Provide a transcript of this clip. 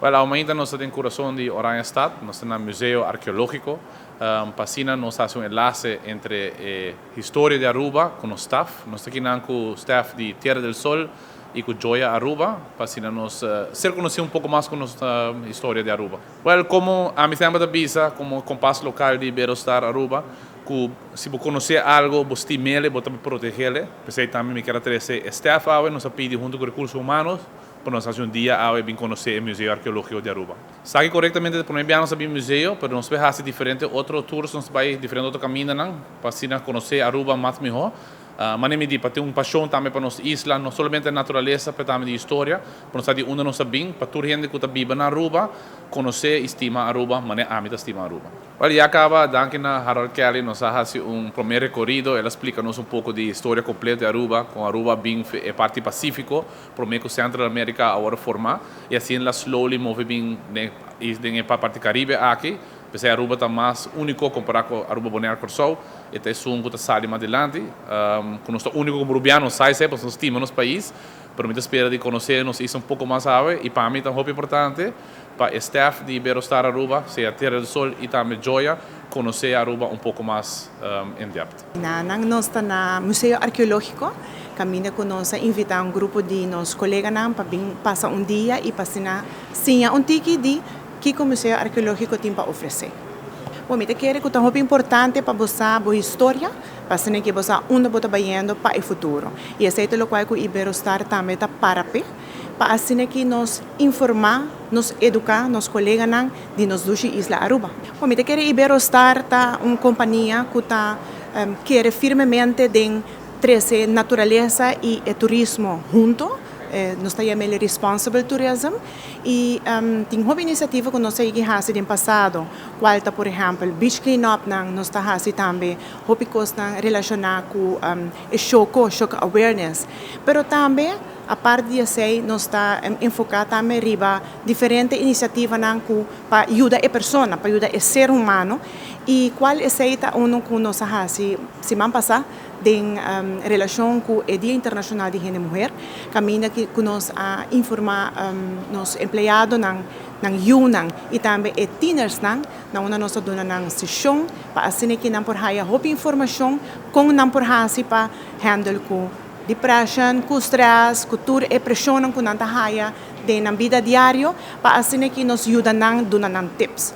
Well, ainda nos ta den curason di Oranjestad, nos ta na Museo Arqueologico. Pa asina nos haci un enlace entre historia di Aruba cu nos staff. Nos ta aki cu staff di Tierra del Sol y cu Joya Aruba, pa asina nos ser conoci un poco mas cu nos historia di Aruba. Well, como ami semper ta bisa, como compas local di Iberostar Aruba, cu si bo conoce algo, bo stim'e, bo tambe protege. Pesey tambe mi kier trece staff awe, nos a pidi hunto cu recursos humanos, pa nos haci un dia awe bin conoce e Museo Arqueologico di Aruba. Sabi corectamente, pa nos a museo, mas nos ta bay haci diferente otro tours, nos ta bay diferente otro caminda, pa asina conoce Aruba mas miho. Mas mi di, pa tin un pasion tambe pa nos isla, no solamente naturalesa, mas tambe di historia, pa nos di unda nos a bin, pa tur hende cu ta biba na Aruba, conoce y stima Aruba, mas ami ta stima Aruba. Well, ya caba, danki na Harold Kelly, nos a haci un prome recorido, el a splica nos un poco di historia completo di Aruba, con Aruba a bin e parti Pacifico, prome cu Central America a forma, y asina el a slowly move bin den parti Caribe aki. Pesey Aruba ta mas unico compara cu Aruba, Bonaire, Corsou, y ta esun cu ta sali mas adilanti, cu nos ta unico como Rubiano, sai semper, nos stima nos pais, pero mi ta spera di conoce nos isla un poco mas awe, y pa mi ta hopi importante pa staff di Iberostar Aruba, sea Tierra del Sol y tambe Joya, conoce Aruba un poco mas in depth. Nos ta na Museo Arqueologico, caminda cu nos a invita un grupo di nos coleganan pa pasa un dia y pasa siña un tiki di kico Museo Arqueologico tin pa ofrece. Bon, mi ta kere cu ta importante pa bo sa bo historia, pa asina cu bo sa unda bo ta bayendo pa e futuro. Y esey ta loke cu Iberostar tambe ta para pe, pa asina cu nos informa, nos educa, nos coleganan di nos dushi isla Aruba. Bon, mi ta kere Iberostar ta un compania cu ta kere firmemente den trece naturalesa y turismo hunto. Nos ta yama responsible tourism y tin un iniciativa cu nos a haci den pasado, cual ta, por ehempel, beach clean up nan, nos ta haci tambe hopi cosnan relaciona cu shock, shock awareness, pero tambe aparte di esey nos ta enfoca tambe riba diferente iniciativanan cu pa yuda e persona, pa yuda e ser humano, y cual esey ta uno cu nos a haci siman pasa den relacion cu e Dia Internacional di Hende Muher, caminda cu nos a informa nos empleadonan, nan yiunan y tambe e tienersnan, na unda nos a duna nan sesion pa asina cu nan por haya hopi informacion con nan por hasi pa handle cu depression, cu stress, cu tur e presion cu nan ta haya den nan bida diario, pa asina cu nos yuda nan duna nan tips.